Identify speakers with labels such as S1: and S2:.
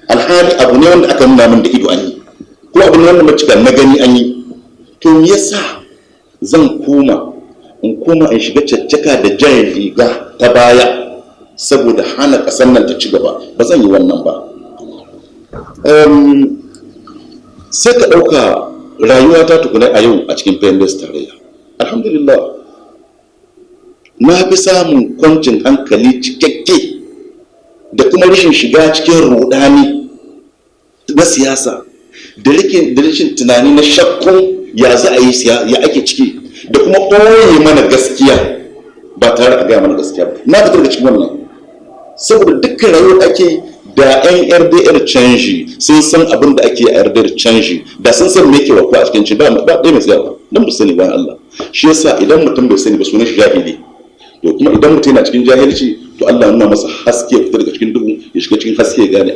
S1: Alhali abu ne wanda aka nuna min da ido an yi, ko abu ne wanda macika na gani an yi. To me yasa zan koma in koma in shiga caccaka da jan riga ta baya saboda hana ƙasar nan ta ci gaba? Ba zan yi wannan ba. Sai ka ɗauka rayuwa ta tukuna a yau a cikin PNDS Tarayya, alhamdulillah, na fi samun kwancin hankali cikakke da kuma rashin shiga cikin rudani na siyasa da rashin tunani na shakkun ya za a yi, ya ake ciki, da kuma ɓoye mana gaskiya ba tare a gaya mana gaskiya ba. Na fitar daga cikin wannan, saboda dukkan rayuwar ake da yan RDR Canji sun san abin da ake a RDR Canji, da sun san me yake wato a cikin ci ba ba ɗaya mai tsayawa don ba sani bayan Allah. Shi yasa idan mutum bai sani ba, sunan shi jahili. To kuma idan mutum yana cikin jahilci, to Allah nuna masa haske, ya fita daga cikin duhu ya shiga cikin haske, ya gane.